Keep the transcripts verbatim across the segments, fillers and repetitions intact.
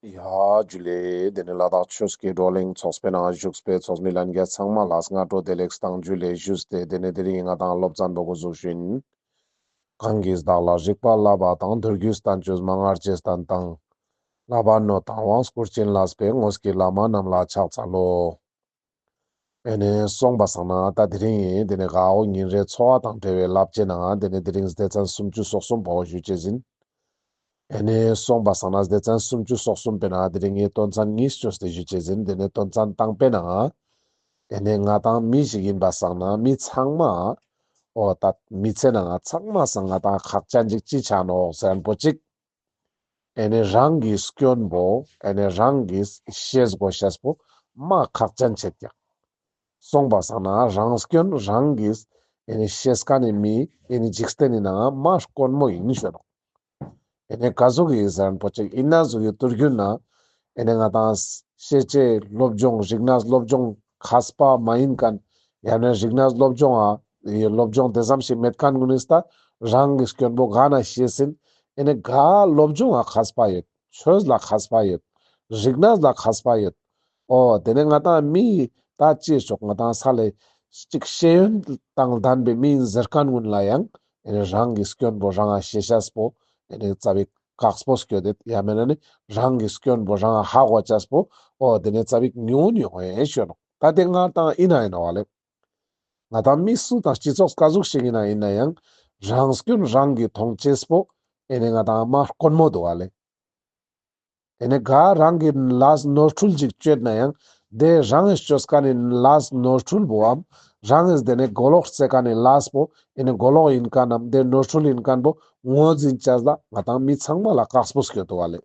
ཡ་ཇུ་ལེ། དེ་ནས་ལ་དྭགས་ཆོས་ཀྱི་བགྲོ་གླེང་ཚོགས་པའི་ནང་བཞུགས་པའི་ཚོགས་མི་ལྷན་རྒྱས་ཚང་མ་ལ་སྔ་དྲོ་བདེ་ལེགས་དང་ཇུ་ལེ་ཞུས་ཏེ། དེ་ནས་དེ་རིང་ང་དང་སློབ་ཚན་པོ་འགོ་འཛུགས་ཞུ་ཡིན། གང་གིས་བདག་ལ་རིག་པ་བསླབ་པ་དང་། མདོ་རྒྱུད་བསྟན་བཅོས་མན་ངག་རྗེས་བསྟན་དང་། བསླབ་པ་ནོད་དང་དབང་བསྐུར་བྱིན་བརླབས་པའི། དངོས་ཀྱི་བླ་མ་རྣམས་ལ་ཕྱག་འཚལ་ལོ། ཨེ་ནེ་སོང་པ་སང་ན་ད་དེ་རིང་ཡིན། དེ་ནས་གའོ་ཉིན་རེའི་འཚོ་བ་དང་འབྲེལ་བའི་བསླབ་བྱའི་ནང་དེ་ནས་དེ་རིང་སྡེ་ཚན་སུམ་ཅུ་སོ་གསུམ་པོ་ཞུ་ཅེས་ཡིན། ཨེ་ནེ་སོང་པ་སང་ན་སྡེ་ཚན་སུམ་ཅུ་སོ་གསུམ་པའི་ནང་དེ་རིང་ངའི་དོན་ཚན་གཉིས་བཅོས་ཏེ་ཞུ་ཅེས་ཡིན། དེ་ནས་དོན་ཚན་དང་པོའི་ནང་ཨེ་ནེ་ང་དང་མི་ཞིག་ཡིན་པ་སང་ན་མི་ཚང་མ་འོ་ད་མི་ཚེ་ནང་ཚང་མ་སང་ང་དང་ཁག་ཅན་ཅིག་ཅི་ཆ་ནོག་ཟེར་མཁན་པོ་ཅིག་ཨེ་ནེ་རང་གི་སྐྱོན་པོ་ཨེ་ནེ་རང་གིས་ཤེས་དགོས་ཤེས་པོ་མ་ཁག་ཅན་ཆེད་ཀྱག་སོང་པ་སང་ན་རང་སྐྱོན་རང་གིས་ཨེ་ནེ་ཤེས་མཁན་ནི་མི་ཨེ་ནེ་འཇིག་རྟེན་ནི་ནང་མ་དཀོན་མོ་ཡིན་ཞུ་ནོག་ཨེ་ནེ་ག་ཟུག་གི་ཟེར་མཁན་པོ་ཅིག་ཡིན་ན་ཟུག་གི་དུས་རྒྱུན་ན་ཨེ་ནེ་ང་དང་ཤེས་བྱའི་སློབ་སྦྱོང་རིག་གནས་སློབ་སྦྱོང་མཁས་པ་མ་ཡིན་མཁན་ཡང་ན་རིག་གནས་སློབ་སྦྱོང་ཨ་ཡི་སློབ་སྦྱོང་དེ་ཙམ་ཞིག་མེད་མཁན་ཀུན་ནིས་ད་རང་གི་སྐྱོན་པོ་ག་ན་ཤེས་ཟིན། ཨེ་ནེ་ག་སློབ་སྦྱོང་ལ་མཁས་པ་ཡོད། ཆོས་ལ་མཁས་པ་ཡོད། རིག་གནས་ལ་མཁས་པ་ཡོད། འོ་དེ་ནས་ང་དང་མི་ད་ཅི་ཞོག་ང་དང་ས་ལེ་ཅིག་ཤེས་ཡོན་དང་ལྡན་པའི་མི་ཡིན་ཟེར་མཁན་ཀུན་ལ་ཡང་ཨེ་ནེ་རང་གི་སྐྱོན་པོ་རང་ང་ཤེས་ཤེས་པོ་ཨེ་ནེ་རྩ་བའི་དཀགས་པོ་སྐྱོད་དེ་ཡང་མེད་ན་ནི་རང་གི་སྐྱོན་པོ་རང་ང་ཧ་གོ་ཅེས་པོ་འོ་དེ་ནས་རྩ་བའི་ཉུང་ཉུང་ཨེ་ཞུ་ནོག་ད་དེ་ང་དང་ཡིན་ན་ཡིན་ནོག་ལེ། ང་དང་མི་སུ་དང་སྤྱི་ཚོགས་ག་ཟུག་ཞིག་ཡིན་ན་ཡིན་ན་ཡང་རང་སྐྱོན་རང་གིས་མཐོང་ཅེས་པོ་ཨེ་ནེ་ང་དང་མ་དཀོན་མོ་འདུག་ཨ་ལེ། ཨེ་ནེ་ག་རང་གི་ལས་ནོར་འཁྲུལ་ཅིག་བཅོས་ན་ཡང་དེ་རང་གིས་བཅོས་མཁན་ནི་ལས་ནོར་འཁྲུལ་པོའམ་རང་གིས་དེ་ནས་གོ་ལོག་རྩེ་མཁན་ནི་ལས་པོ་ཨེ་ནེ་གོ་ལོག་ཡིན་མཁན་ནམ་དེ་ནོར་འཁྲུལ་ཡིན་མཁན་པོ་ངོས་འཛིན་ཅེས་ལ་ང་དང་མི་ཚང་མ་ལ་དཀགས་པོ་སྐྱོད་དུག་ཨ་ལེ།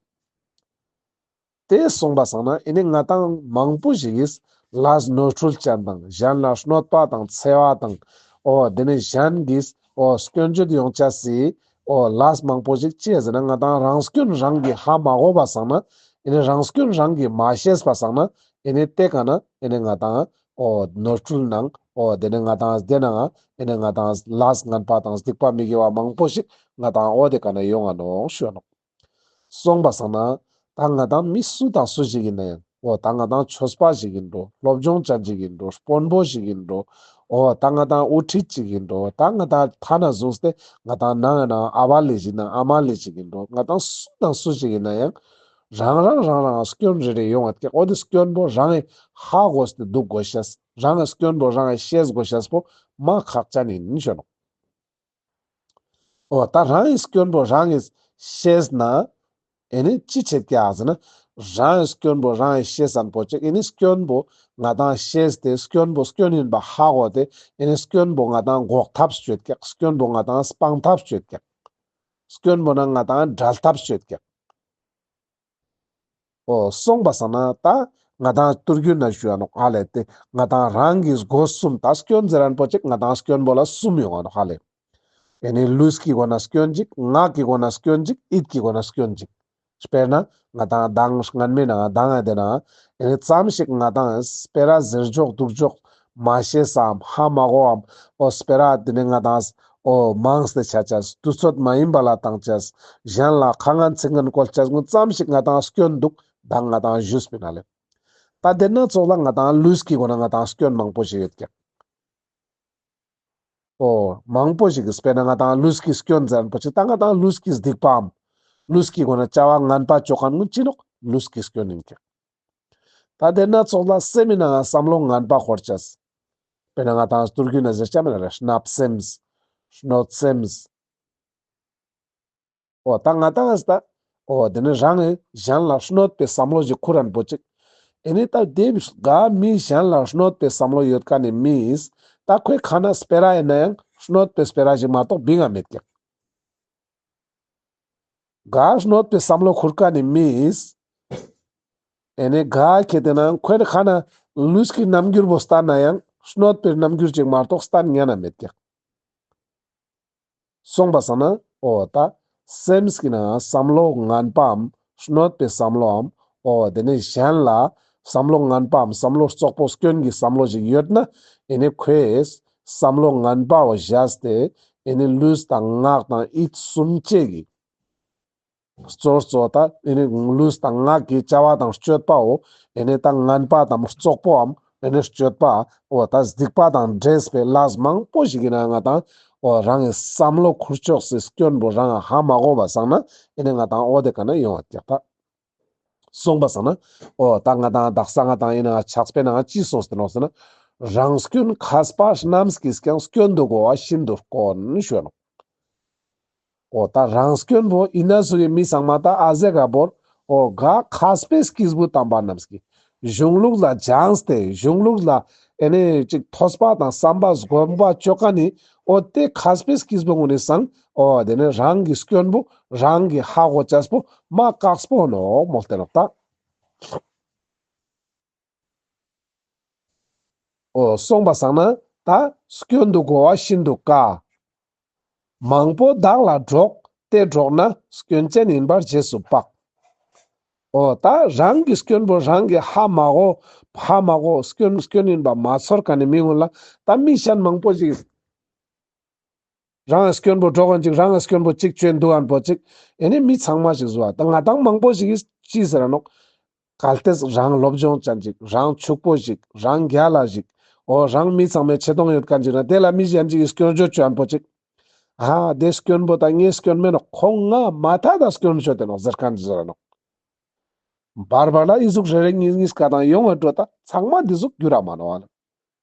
དེ་སོང་པ་སང་ན་ཨེ་ནེ་ང་དང་མང་པོ་ཞིག་གིས་ལས་ནོར་འཁྲུལ་ཅན་དང་གཞན་ལ་གནོད་པ་དང་འཚེ་བ་དང་འོ་དེ་ནས་གཞན་གྱིས་འོ་སྐྱོན་བརྗོད་ཡོང་ཅེས་སི་འོ་ལས་མང་པོ་ཞིག་ཅི་ཟེར་ན་ང་དང་རང་སྐྱོན་རང་གིས་ཧ་མ་གོ་བ་སང་ན་ཨེ་ནེ་རང་སྐྱོན་རང་གིས་མ་ཤེས་པ་སང་ན་ཨེ་ནེ་དེ་ཀ་ན་ཨེ་ནེ་ང་དང་འོ་ནོར་འཁྲུལ་ནང་འོ་དེ་ནས་ང་དང་དེ་ནང་ཨེ་ནེ་ང་དང་ལས་ངན་པ་དང་སྡིག་པ་མི་དགེ་བ་མང་པོ་ཞིག་ང་དང་འོ་དེ་ཀ་ན་ཡོང་ང་ནོག་ཞུ་ནོག་སོང་པ་སང་ན་ད་ང་དང་མི་སུ་དང་སུ་ཞིག་ཡིན་ན་ཡང་འོ་ད་ང་དང་ཆོས་པ་ཞིག་ཡིན་འགྲོ། སློབ་སྦྱོང་ཅན་ཞིག་ཡིན་འགྲོ། དཔོན་པོ་ཞིག་ཡིན་འགྲོ། འོ་ད་ང་དང་དབུ་ཁྲིད་ཅིག་ཡིན་འགྲོ། ད་ང་དང་ཐ་ན་བཟུང་སྟེ་ང་དང་ནང་ང་ནང་ཨ་བ་ལེ་ཞིག་ན་ཨ་མ་ལེ་ཞིག་ཡིན་འགྲོ། ང་དང་སུ་དང་སུ་ཞིག་ཡིན་ན་ཡང་རང་རང་རང་རང་སྐྱོན་རེ་རེ་ཡོང་བ་ཀྱག་འོ་དེ་སྐྱོན་པོ་རང་གིས་ཧ་གོ་སྟེ་འདུག་དགོས་ཤེས། རང་གི་སྐྱོན་པོ་རང་གིས་ཤེས་དགོས་ཤེས་པོ་མ་ཁག་ཅན་ཡིན་ཞུ་ནོག་འོ་ད་རང་གི་སྐྱོན་པོ་རང་གིས་ཤེས་ན་ཨེ་ནེ་ཅི་ཆེད་ཀྱག་ཟེར་ན་རང་གི་སྐྱོན་པོ་རང་གིས་ཤེས་མཁན་པོ་ཅིག་ཨེ་ནེ་སྐྱོན་པོ་ང་དང་ཤེས་ཏེ་སྐྱོན་པོ་སྐྱོན་ཡིན་པ་ཧ་གོ་སྟེ་ཨེ་ནེ་སྐྱོན་པོ་ང་དང་འགོག་ཐབས་བཅོ་ཀྱག་སྐྱོན་པོ་ང་དང་སྤང་ཐབས་བཅོ་ཀྱག་སྐྱོན་པོ་ན་ང་དང་བྲལ་ཐབས་བཅོ་ཀྱག་འོ་སོང་པ་སང་ན་ད་ང་དང་ཏུར་གུན་ན་ཞུ་ཡ་ནོག་ཧ་ལེ། དེ་ང་དང་རང་གི་སྒོ་གསུམ་ད་སྐྱོན་ཟེར་མཁན་པོ་ཅིག་ང་དང་སྐྱོན་པོ་ལ་གསུམ་ཡོང་ང་ནོག་ཧ་ལེ། ཨེ་ནེ་ལུས་ཀྱི་སྒོ་ན་སྐྱོན་ཅིག་ངག་གི་སྒོ་ན་སྐྱོན་ཅིག་ཡིད་ཀྱི་སྒོ་ན་སྐྱོན་ཅིག་དཔེར་ན་ང་དང་མདང་སྔན་མའི་ནང་མདང་ང་དེ་ན་ཨེ་ནེ་ཙམ་ཞིག་ང་དང་སྤེ་ར་ཟེར་འཇོག་འདུག་འཇོག་མ་ཤེས་སམ་ཧ་མ་གོའམ་འོ་སྤེ་ར་དེ་ནེ་ང་དང་འོ་མངས་ཏེ་ཆ་ཅེས་དུས་ཚོད་མ་ཡིན་པ་ལ་བཏང་ཅེས་གཞན་ལ་ཁ་ངན་ཚིག་ངན་བཀོལ་ཅེས་ཀུན་ཙམ་ཞིག་ང་དང་སྐྱོན་འདུག་མདང་ང་དང་ཞུས་པིན་ན་ལེ། ད་དེ་ན་ཙོགས་ལ་ང་དང་ལུས་ཀྱི་སྒོ་ན་ང་དང་སྐྱོན་མང་པོ་ཞིག་ཡོད་ཀྱག་འོ་མང་པོ་ཞིག་གི་དཔེར་ན་ང་དང་ལུས་ཀྱི་སྐྱོན་ཟེར་མཁན་པོ་ཅིག་ད་ང་དང་ལུས་ཀྱི་སྡིག་པའམ་ལུས་ཀྱི་སྒོ་ན་བྱ་བ་ངན་པ་བཅོ་མཁན་ཀུན་ཅི་ནོག་ལུས་ཀྱི་སྐྱོན་ཡིན་ཀྱག་ད་དེ་ན་ཙོགས་ལ་སེམས་མི་ནང་བསམ་བློ་ངན་པ་འཁོར་ཅེས། དཔེར་ན་ང་དང་ཏུར་གུན་ན་ཟེར་ཅེས་མེད་ན་རེ་བརྣབ་སེམས། གནོད་སེམས། འོ་ད་ང་དང་ད་འོ་དེ་ནེ་རང་གི་གཞན་ལ་གནོད་པའི་བསམ་བློ་ཞིག་ཁུར་མཁན་པོ་ཅིག་ཨེ་ནེ་ད་དེ་ག་མི་གཞན་ལ་གནོད་པའི་བསམ་བློ་ཡོད་མཁན་ནི་མིས་ད་ཁོའི་ཁ་ན་སྤེ་ར་ཡིན་ན་ཡང་གནོད་པའི་སྤེ་ར་ཞིག་མ་གཏོགས་བིང་ང་མེད་ཀྱག་ག་གནོད་པའི་བསམ་བློ་ཁུར་མཁན་ནི་མིས་ཨེ་ནེ་ག་ཁྱེད་དེ་ན་ཁོའི་ཁ་ན་ལུས་ཀྱི་རྣམ་འགྱུར་པོ་སྟན་ན་ཡང་གནོད་པའི་རྣམ་འགྱུར་ཅིག་མ་གཏོགས་སྟན་ཉན་ན་མེད་ཀྱག་སོང་པ་སང་ན་འོ་ད་སེམས་ཀྱི་ནང་བསམ་བློ་ངན་པའམ་གནོད་པའི་བསམ་བློའམ་འོ་དེ་ནེ་གཞན་ལ་བསམ་བློ་ངན་པའམ་བསམ་བློ་རྩོག་པོ་སྐྱོན་གྱི་བསམ་བློ་ཞིག་ཡོད་ན་ཨེ་ནེ་ཁོས་བསམ་བློ་ངན་པ་བོ་བཞག་སྟེ་ཨེ་ནེ་ལུས་དང་ངག་དང་ཡིད་གསུམ་ཆའི་གི་ གཙོ་གཙོ་ད་ཨེ་ནི་ལུས་དང་ངག་གི་བྱ་བ་དང་སྤྱོད་པའོ། ཨེ་ནི་ད་ངན་པ་དང་རྩོག་པོའམ་ཨེ་ནི་སྤྱོད་པ་འོ་ད་སྡིག་པ་དང་འདྲེས་པའི་ལས་མང་པོ་ཞིག་ཡིན་ན་ང་དང་འོ་རང་གི་བསམ་བློ་ཁུར་ཆོག་སི་སྐྱོན་པོ་རང་ཧ་མ་གོ་བ་སང་ན་ཨེ་ནི་ང་དང་འོ་དེ་ཀ་ན་ཡོང་བ་ཀྱག་ད། སོང་པ་སང་ན། འོ་ད་ང་དང་དག་ས་ང་དང་ཡིན་ན་ཕྱག་དཔེ་ནང་ཅི་གསུངས་ཏེ་ནོག་ཟེར་ན། རང་སྐྱོན་མཁས་པ་རྣམས་ཀྱིས་ཀྱང་། སྐྱོན་དུ་གོ་བ་ཤིན་ཏུ་དཀོན། ཞུ་ནོག་འོ་ད་རང་སྐྱོན་པོ་ཡིན་ན་སུ་གི་མི་ཚང་མ་ད་ཨ་ཟེ་ག་བོར། འོ་ག་མཁས་པའི་སྐྱེས་བུ་དམ་པ་རྣམས་ཀྱིས། གཞུང་ལུགས་ལ་སྦྱངས་ཏེ་གཞུང་ལུགས་ལ་ཨེ་ནི་ཅིག་ཐོས་པ་དང་བསམ་པ་སྒོམ་པ་ཅོ་ཀ་ནི་འོ་དེ་མཁས་པའི་སྐྱེས་བུ་ངུན་ནི་སང་འོ་དེ་ནི་རང་གི་སྐྱོན་པོ་རང་གི་ཧ་གོ་ཅེས་པོ་མ་དཀགས་པོ་ནོག་མོལ་ཏེ་ནོག་ད། འོ་སོང་པ་སང་ན་ད་སྐྱོན་དུ་གོ་བ་ཤིན་ཏུ་དཀའ། མང་པོ་བདག་ལ་སྒྲོག་སྟེ་སྒྲོག་ན། སྐྱོན་ཅན་ཡིན་པར་རྗེས་སུ་དཔག་འོ་ད་རང་གི་སྐྱོན་པོ་རང་གི་ཧ་མ་གོ་ཧ་མ་གོ་སྐྱོན་སྐྱོན་ཡིན་པ་མ་ཚོར་ཀ་ནི་མི་ངུན་ལ་ད་མི་གཞན་མང་པོ་ཞིག་རང་སྐྱོན་པོ་སྒྲོག་ག་ཅིག་རང་སྐྱོན་པོ་ཅིག་ཅོ་འདུག་ག་པོ་ཅིག་ཨེ་ནི་མི་ཚང་མ་ཞིག་བཟོ་བ་ད་ང་དང་མང་པོ་ཞིག་གིས་ཅི་ཟེར་ར་ནོག་གལ་ཏེ་རང་སློབ་སྦྱོང་ཅན་ཅིག་རང་ཕྱུག་པོ་ཞིག་རང་རྒྱལ་ལ་ཞིག་འོ་རང་མི་ཚང་མའི་ཆེ་མཐོང་ཡོད་མཁན་ཅིག་ན་དེ་ལ་མི་གཞན་ཅིག་གིས་སྐྱོན་བརྗོད་ཅོ་ག་པོ་ཅིག་ཨ་དེ་སྐྱོན་པོ་ད་ངའི་སྐྱོན་མེན་ནོག་ཁོང་ང་མ་ཐད་ད་སྐྱོན་བརྗོད་དེ་ནོག་ཟེར་མཁན་ཅིག་ཟེར་ར་ནོག་བར་བར་ལ་ཨི་ཟུག་རེ་རེ་གཉིས་གཉིས་ཀ་དང་ཡོང་བ་འགྲོ་ད་ཚང་མ་འདི་ཟུག་འགྱུར་ར་མ་ནོག་ཨ་ལ།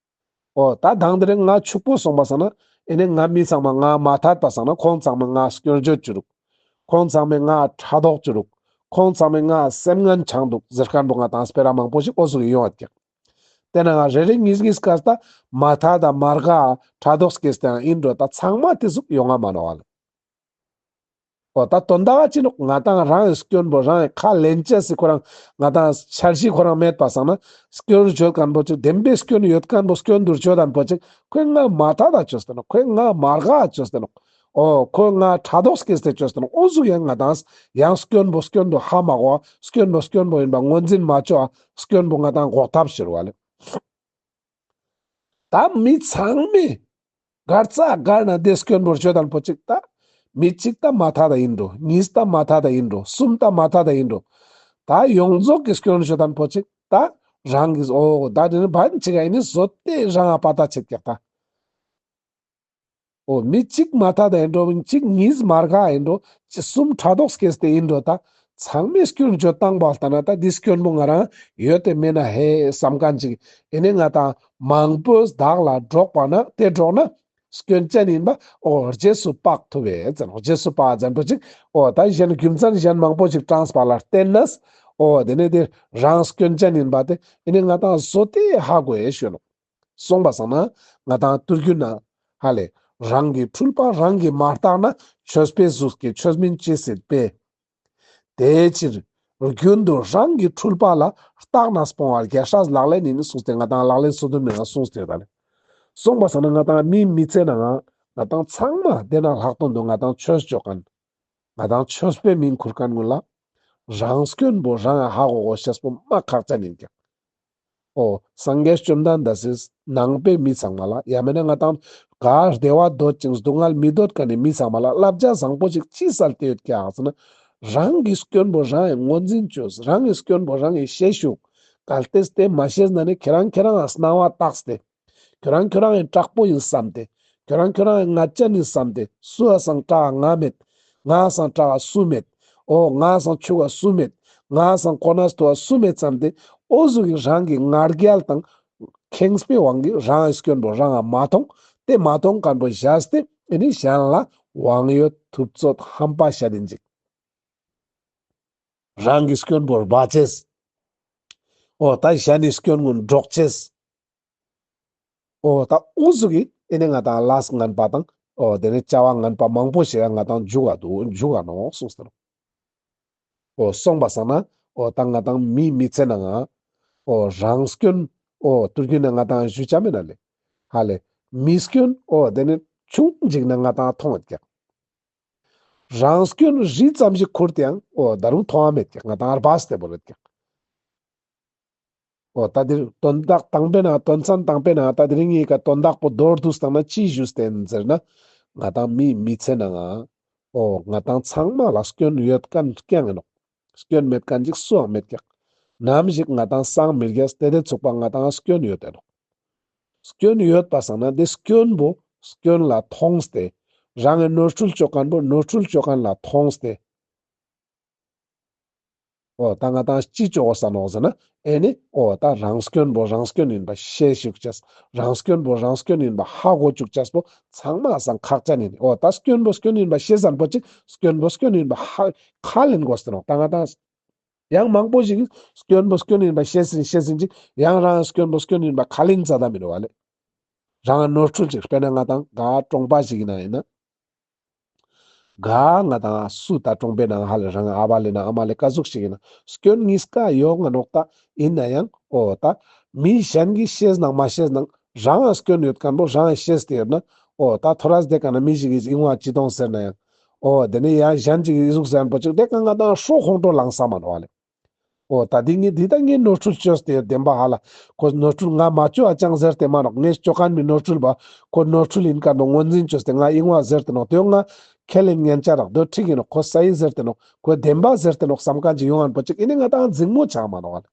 འོ་ད་དང་དེ་རིང་ང་ཕྱུག་པོ་སོང་པ་སང་ན་ཨེ་ནི་ང་མི་ཚང་མ་ང་མ་ཐད་པ་སང་ན་ཁོང་ཚང་མ་ང་སྐྱོན་བརྗོད་ཅོ་རུག་ཁོང་ཚང་མས་ང་ཕྲག་དོག་ཅོ་རུག་ཁོང་ཚང་མས་ང་སེམས་ངན་འཆང་འདུག་ཟེར་མཁན་པོ་ང་དང་སྤེ་ར་མང་པོ་ཞིག་འོ་ཟུག་ཡོང་བ་ཀྱག་དེ་ན་ང་རེ་རེ་གཉིས་གཉིས་ཀ་ད་མ་ཐད་ད་མ་དགའ་ཕྲག་དོག་སྐྱེས་ཏེ་ཡང་ཨིན་འགྲོ་ད་ཚང་མ་དེ་ཟུག་ཡོང་ང་མ་ནོག་ཨ་ལ། འོ་ད་དོན་དག་ཅི་ནོག་ང་དང་རང་གི་སྐྱོན་པོ་རང་གི་ཁ་ལེན་ཅེས་སི་ཁོ་རང་ང་དང་འཆར་གཞི་ཁོ་རང་མེད་པ་སང་ན་སྐྱོན་བརྗོད་མཁན་པོ་ཅིག་བདེན་པའི་སྐྱོན་ཡོད་མཁན་པོ་སྐྱོན་བསྡུར་བརྗོད་མཁན་པོ་ཅིག་ཁོས་ང་མ་ཐད་ད་ཅོས་ཏེ་ནོག་ཁོས་ང་མ་དགའ་ཅོས་ཏེ་ནོག་འོ་ཁོས་ང་ཕྲག་དོག་སྐྱེས་ཏེ་ཅོས་ཏེ་ནོག་འོ་ཟུག་ཡང་ང་དང་ཡང་སྐྱོན་པོ་སྐྱོན་པོ་ཧ་མ་གོ་བ་སྐྱོན་པོ་སྐྱོན་པོ་ཡིན་པ་ངོས་འཛིན་མ་ཅོ་བ་སྐྱོན་པོ་ང་དང་འགོག་ཐབས་ཤེས་རུག་ཨ་ལེ། ད་མི་ཚང་མས་གར་ཙ་གར་ན་དེ་སྐྱོན་པོ་བརྗོད་མཁན་པོ་ཅིག་ད་མི་གཅིག་ད་མ་ཐད་ད་ཨིན་འགྲོ། གཉིས་ད་མ་ཐད་ད་ཨིན་འགྲོ། གསུམ་ད་མ་ཐད་ད་ཨིན་འགྲོ། ད་ཡོངས་རྫོགས་ཀྱི་སྐྱོན་བརྗོད་མཁན་པོ་ཅིག་ད་རང་གིས་འོ་ད་དེ་ནི་བར་ཅིག་ཨ་ནི་བཟོ་སྟེ་རང་ཨ་པ་ད་ཆད་ཀྱག་ད། འོ་མི་གཅིག་མ་ཐད་ད་ཨིན་འགྲོ། མི་གཅིག་གཉིས་མ་དགའ་ཨིན་འགྲོ། ཅི་གསུམ་ཕྲག་དོག་སྐྱེས་ཏེ་ཨིན་འགྲོ། ད་ཚང་མས་སྐྱོན་བརྗོད་བཏང་པ་ལྟ་ན་ད་འདི་སྐྱོན་པོ་ང་རང་ཡོད་དེ་མེད་ན་ཧེ་བསམ་མཁན་ཅིག་ཨེ་ནི་ང་དང་མང་པོས་བདག་ལ་སྒྲོག་པ་ན་དེ་སྒྲོག་ན་སྐྱོན་ཅན་ཡིན་པ་འོ་རྗེས་སུ་དཔག་ཐུབ་པས་ཟེར་ནོག་རྗེས་སུ་དཔག་ཟེར་མཁན་པོ་ཅིག་འོ་ད་གཞན་རྒྱུ་མཚན་གཞན་མང་པོ་ཞིག་དྲངས་པ་ལ་བརྟེན་ནས་འོ་དེ་ནི་དེ་རང་སྐྱོན་ཅན་ཡིན་པ་དེ་ཨེ་ནི་ང་དང་བཟོ་སྟེ་ཧ་གོ་ཡས་ཞུ་ནོག་སོང་པ་སང་ན་ང་དང་ཐུར་རྒྱུད་ན་ཧ་ལེ་རང་གི་འཁྲུལ་པ་རང་གིས་མ་བརྟགས་ན་ཆོས་པའི་གཟུགས་ཀྱི་ཆོས་མིན་ཅི་སྲིད་པས། དེའི་ཕྱིར་རྒྱུན་དུ་རང་གི་འཁྲུལ་པ་ལ་བརྟགས་ནས་སྤོང་བར་རྒྱལ་སྲས་ལག་ལེན་ཡིན་གསུངས་ཏེ་ང་དང་ལག་ལེན་སོ་བདུན་མའི་ནང་གསུངས་ཏེ་ཡོད་ད་ལེ། སོང་པ་སང་ན་ང་དང་མིའི་མི་ཚེ་ནང་ང་དང་ཚང་མ་དེ་ན་ལྷག་དོན་དུ་ང་དང་ཆོས་ཅོ་མཁན་ང་དང་ཆོས་པའི་མིང་ཁུར་མཁན་ངུན་ལ་རང་སྐྱོན་པོ་རང་ཧ་གོ་གོ་ཤེས་པོ་མ་ཁག་ཅན་ཡིན་ཀྱག་འོ་སངས་རྒྱས་བཅོམ་ལྡན་འདས་སི་ནང་པའི་མི་ཚང་མ་ལ་ཡང་མེད་ན་ང་དང་ག་བདེ་བ་འདོད་ཅིང་སྡུག་བསྔལ་མི་འདོད་མཁན་ནི་མི་ཚང་མ་ལ་བསླབ་བྱ་བཟང་པོ་ཞིག་ཅི་སལ་ཏེ་ཡོད་ཀྱག་ཟེར་ན། རང་གི་སྐྱོན་པོ་རང་ངོས་འཛིན་ཅོས། རང་གི་སྐྱོན་པོ་རང་གིས་ཤེས་ཤུགས། གལ་ཏེ་དེ་མ་ཤེས་ན་ནི་ཁྱེད་རང་ཁྱེད་རང་ང་སྣང་བ་བཏགས་ཏེ། ཁྱོད་རང་ཁྱོད་རང་ཡང་དྲག་པོ་ཡིན་བསམ་སྟེ། ཁྱོད་རང་ཁྱོད་རང་ཡང་ང་ཅན་ཡིན་བསམ་སྟེ། སུའི་སང་དྲག་ང་མེད། ངའི་སང་དྲག་སུ་མེད། འོ་ངའི་སང་ཕྱུག་ག་སུ་མེད། ངའི་སང་གོ་གནས་མཐོ་བ་སུ་མེད་བསམ་སྟེ། འོ་ཟུག་གི་རང་གི་ང་རྒྱལ་དང་ཁེངས་པའི་དབང་གིས་རང་གི་སྐྱོན་པོ་རང་ང་མ་མཐོང་། དེ་མ་མཐོང་མཁན་པོ་བཞག་སྟེ་ཨེ་ནི་གཞན་ལ་དབང་ཡོད་ཐུབ་ཚོད་ཧམ་པ་བཤད་དེ་འཇིག་རང་གི་སྐྱོན་པོ་སྦ་ཅེས། འོ་ད་གཞན་ནི་སྐྱོན་ངོ་སྒྲོག་ཅེས། འོ་ད་འུ་ཟུག་གི་ཨེ་ནི་ང་དང་ལས་ངན་པ་དང་འོ་དེ་ནི་བྱ་བ་ངན་པ་མང་པོ་ཞིག་ང་དང་འཇུག་ག་འདུག་འཇུག་ག་ནོག་གསུངས་ཏེ་ནོག་འོ་སོང་པ་སང་ན་འོ་ད་ང་དང་མིའི་མི་ཚེ་ནང་ང་འོ་རང་སྐྱོན་འོ་ཐུར་རྒྱུད་ན་ང་དང་ཞུ་ཆ་མེད་ན་ལེ། ཧ་ལེ་མི་སྐྱོན་འོ་དེ་ནི་ཆུང་ཅིག་ན་ང་དང་མཐོང་ཡོད་ཀྱག་རང་སྐྱོན་རི་ཙམ་ཞིག་ཁུར་ཏེ་ཡང་འོ་ད་རུང་མཐོང་བ་མེད་ཀྱག་ང་དང་རྦད་དེ་བོར་ཡོད་ཀྱག་འོ་ད་དེ་དོན་དག་དང་པོའི་ནང་དོན་ཚན་དང་པོའི་ནང་ད་དེ་རིང་ངེ་ག་དོན་དག་པོ་མདོར་བསྡུས་བཏང་ན་ཅི་ཞུས་ཏེ་ཡིན་ཟེར་ན། ང་དང་མིའི་མི་ཚེ་ནང་ང་ འོ་ང་ཏང་ཚང་མ་ལ་སྐྱོན་ཡོད་མཁན་རྐྱང་ཨིན་ནོག། སྐྱོན་མེད་མཁན་ཅིག་སུའང་མེད་ཀྱག། ནམ་ཞིག་ང་ཏང་སངས་མི་རྒྱས་ཏེ་དེ་ཚུག་པ་ང་ཏང་སྐྱོན་ཡོད་དེ་ནོག། སྐྱོན་ཡོད་པ་སང་ན་དེ་སྐྱོན་པོ་སྐྱོན་ལ་མཐོང་སྟེ། རང་གི་ནོར་འཁྲུལ་ཅོ་མཁན་པོ་ནོར་འཁྲུལ་ཅོ་མཁན་ལ་མཐོང་སྟེ། འོ་ད་ང་ཏང་ཅི་ཅོ་དགོས་ས་ནོག་ཟེར་ན། ཨེ་ནི་འོ་ད་རང་སྐྱོན་པོ་རང་སྐྱོན་ཨིན་པ་ཤེས་ཅུག་ཅེས། རང་སྐྱོན་པོ་རང་སྐྱོན་ཨིན་པ་ཧ་གོ་ཅུག་ཅེས་པོ་ཚང་མ་སང་ཁག་ཅན་ཨིན། འོ་ད་སྐྱོན་པོ་སྐྱོན་ཨིན་པ་ཤེས་ཟན་པོ་ཅིག་སྐྱོན་པོ་སྐྱོན་ཨིན་པ་ཧ་ཁས་ལེན་དགོས་ས་ནོག། ད་ང་ཏང་ཡང་མང་པོ་ཞིག་སྐྱོན་པོ་སྐྱོན་ཨིན་པ་ཤེས་ཟིན་ཤེས་ཟིན་ཅིག་ཡང་རང་སྐྱོན་པོ་སྐྱོན་ཨིན་པ་ཁས་ལེན་ཙ་ད་མི་རུ་བ་ལེ། རང་ནོར་འཁྲུལ་ཅིག་དཔེར་ན་ང་ཏང་ག་གྲོང་པ་ཞིག་ཨིན་ན་ཨིན་ན། ག་ང་ཏང་སུ་ད་གྲོང་པའི་ནང་ཧ་ལེ་རང་ཨ་བ་ལེ་ན་ཨ་མ་ལེ་ཀ་ཟུག་ཞིག་ཨིན་ན་སྐྱོན་གཉིས་ཀ་ཡོང་ང་ནོག། ད་ཨིན་ན་ཡང་འོ་ད་མི་གཞན་གྱིས་ཤེས་ནང་མ་ཤེས་ནང་རང་སྐྱོན་ཡོད་མཁན་པོ་རང་ཤེས་ཏེ་ཡོད་ན། འོ་ད་ཐོ་རས་དེ་ཀ་ན་མི་ཞིག་གིས་ཨིན་བ་ཅི་གཏོང་ཟེར་ན་ཡང་། འོ་དེ་ནི་ཡང་གཞན་ཅིག་གིས་ཨི་ཟུག་ཟེར་ན་པོ་ཅིག་དེ་ཀ་ང་ཏང་ཧྲོ་ཁོང་ཁྲོ་ལངས་ས་མ་ནོག་ལེ། འོ་ད་འདི་ངས་འདི་ད་ངས་ནོར་འཁྲུལ་བཅོས་ཏེ་ཡོད་བདེན་པ་ཧ་ལ། ཁོ་ནོར་འཁྲུལ་ང་མ་བཅོ་ཨ་ཅང་ཟེར་ཏེ་མ་ནོག། ངས་བཅོ་མཁན་མི་ནོར་འཁྲུལ་པ་ཁོ་ནོར་འཁྲུལ་ཨིན་མཁན་པོ་ངོས་འཛིན་བཅོས་ཏེ་ང་ཨིན་བ་ཟེར་ཏེ་ནོག། དེ་ང་ཁས་ལེན་ཉན་ཆ་རག། དེ་འགྲིག་ཨིན་ནོག། ཁོ་སའི་ཟེར་ཏེ་ནོག། ཁོ་བདེན་པ་ཟེར་ཏེ་ནོག་བསམ་མཁན་ཅིག་ཡོང་ངན་པོ་ཅིག་ཨིན་ནི་ང་ཏང་འཛིང་མོ་ཆགས་མ་ནོག་ལེ།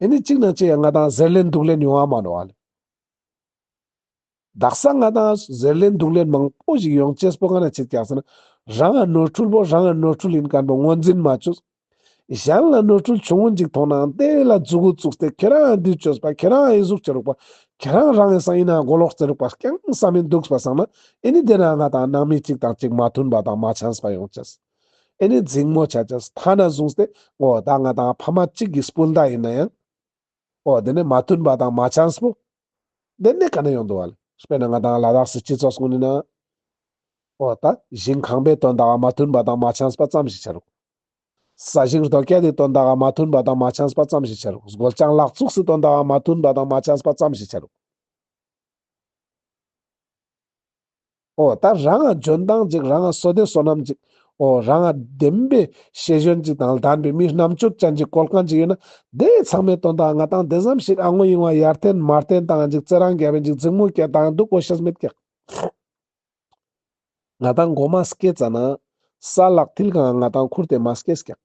ཨིན་ནི་གཅིག་ན་གཅིག་ཡང་ང་ཏང་ཟེར་ལེན་འདུག་ལེན་ཡོང་ང་མ་ནོག་ལེ། དག་ས་ང་ཏང་ཟེར་ལེན་འདུག་ལེན་མང་པོ་ཞིག་ཡོང་ཅེས་པོ་ང་ན་ཅི་ཀྱག་ཟེར་ན། རང་ནོར་འཁྲུལ་པོ་རང་ནོར་འཁྲུལ་ཨིན་མཁན་པོ་ངོས་འཛིན་མ་བཅོས། གཞན་ལ་ནོར་འཁྲུལ་ཆུང་ངུན་ཅིག་མཐོང་ནའང་དེ་ལ་མཛུ་གུ་བཙུགས་ཏེ་ཁྱེད་རང་འདི་བཅོས་པ་ཁྱེད་རང་ཨི་ཟུག་བྱེད་རུག་པ་ཁྱེད་རང་རང་ཨི་སང་ཨིན་ན་མགོ་ལོག་བཙལ་རུག་པ་རྐྱང་བསམ་མི་འདུག་པ་སང་ན། ཨེ་ནི་དེ་ན་ང་ཏང་ནང་མི་གཅིག་དང་གཅིག་མ་མཐུན་པ་དང་མ་འཆམས་པ་ཡོང་ཅེས། ཨེ་ནི་འཛིང་མོ་ཆ་ཅེས་ཐ་ན་བཟུང་སྟེ་འོ་ད་ང་ཏང་ཕ་མ་གཅིག་གི་སྤུན་ཟླ་ཨིན་ན་ཡང་། འོ་དེ་ནི་མ་མཐུན་པ་དང་མ་འཆམས་པོ། དེ་ནི་ག་ནས་ཡོང་འདུག་བ་ལེ། དཔེར་ན་ང་ཏང་ལ་དྭགས་སི་སྤྱི་ཚོགས་ཀུན་ནི་ན། འོ་ད་ཞིང་ཁང་པའི་དོན་དག་མ་མཐུན་པ་དང་མ་འཆམས་པ་ཙམ་ཞིག་ཆ་རུག། ས་ཞིང་རྡོ་སྐྱ་དེ་དོན་དག་མ་མཐུན་པ་དང་མ་འཆམས་པ་ཙམ་ཞིག་ཆ་རུག། སྒོ་ལྕང་ལག་བཙུགས་སི་དོན་དག་མ་མཐུན་པ་དང་མ་འཆམས་པ་ཙམ་ཞིག་ཆ་རུག། འོ་ད་རང་ང་འཇོན་ཐང་ཅིག་རང་ང་བསོད་བདེ་བསོད་ནམས་ཅིག་འོ་རང་ང་བདེན་པའི་ཤེས་ཡོན་ཅིག་དང་ལྡན་པའི་མི་རྣམ་དཔྱོད་ཅན་ཅིག་བཀོལ་མཁན་ཅིག་ཡོད་ན། དེ་ཚང་མའི་དོན་དག་ང་ཏང་དེ་ཙམ་ཞིག་ཨ་ངོ་ཡིན་བ་ཡར་བརྟན་མར་བརྟན་བཏང་ཅིག་ཙེ་རང་རྒྱབ་པའི་ཅིག་འཛིང་མོ་སྐྱེ་བཏང་འདུག་གོ་ཤེས་མེད་ཀྱག། ང་ཏང་མགོ་མ་སྐྱེས་ཙ་ན་ས་ལག་མཐིལ་གང་ང་ཏང་ཁུར་ཏེ་མ་སྐྱེས་ཀྱག།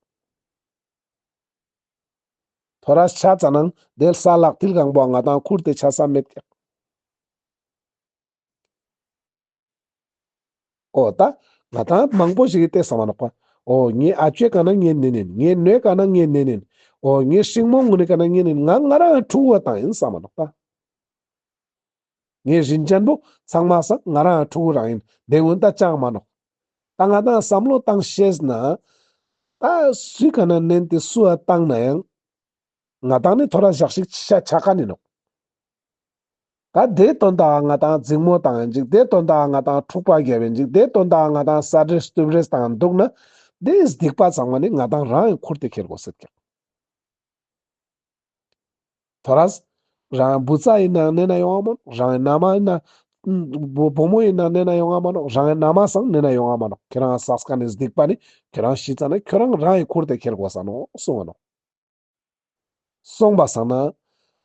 ཐོ་རས་ཆ་ཙ་ན་དེ་ས་ལག་མཐིལ་གང་པོ་ང་ཏང་ཁུར་ཏེ་ཆ་ས་མེད་ཀྱག། འོ་ད་ང་ཏང་མང་པོ་ཞིག་གིས་དེ་བསམ་མ་ནོག་པ། འོ་ངའི་ཨ་ཅོའི་ཀ་ན་ངའི་ནེ་ནིན། ངའི་ནོའི་ཀ་ན་ངའི་ནེ་ནིན། འོ་ངའི་སྲིང་མོ་ངུ་ནི་ཀ་ན་ངའི་ནེ་ནིན། ང་ང་རང་ཕྲུ་གུ་བ་བཏང་ཡིན་བསམ་མ་ནོག་པ། ངའི་རིན་ཅན་པོ་ཚང་མ་སང་ང་རང་ཕྲུ་གུ་རང་ཡིན། དེ་ངུན་ད་ཅང་མ་ནོག། ད་ང་ཏང་བསམ་བློ་བཏང་ཤེས་ན། ད་སུའི་ཀ་ན་ནན་ཏེ་སུ་ཨ་བཏང་ན་ཡང་། ང་ཏང་ནི་ཐོ་རས་ཞག་ཞིག་ཆ་ཆ་ཁ་ནི་ནོག། ད་དེ་དོན་དག་ང་ཏང་འཛིང་མོ་བཏང་ཡིན་ཅིག། དེ་དོན་དག་ང་ཏང་འཁྲུག་པ་རྒྱབ་ཡིན་ཅིག། དེ་དོན་དག་ང་ཏང་ས་འདྲེ་སྟུབ་རེས་བཏང་འདུག་ན། དེ་སྡིག་པ་ཚང་མ་ནི་ང་ཏང་རང་ཡིན་ཁུར་ཏེ་ཁྱེར་དགོས་ཟེར་ཀྱག། ཐོ་རས། རང་བུ་ཚ་ཡིན་ན་ནེ་ན་ཡོང་ང་མ་ནོག། རང་ན་མ་ཡིན་ན། བུ་བུ་མོ་ཡིན་ན་ནེ་ན་ཡོང་ང་མ་ནོག། རང་ན་མ་སང་ནེ་ན་ཡོང་ང་མ་ནོག། ཁྱེད་རང་བསགས་མཁན་ནི་སྡིག་པ་ནི་ཁྱེད་རང་ཤི་ཙ་ན་ཁྱོད་རང་རང་ཡིན་ཁུར་ཏེ་ཁྱེར་དགོས་ས་ནོག་གསུངས་པ་ནོག། སོང་པ་སང་ན།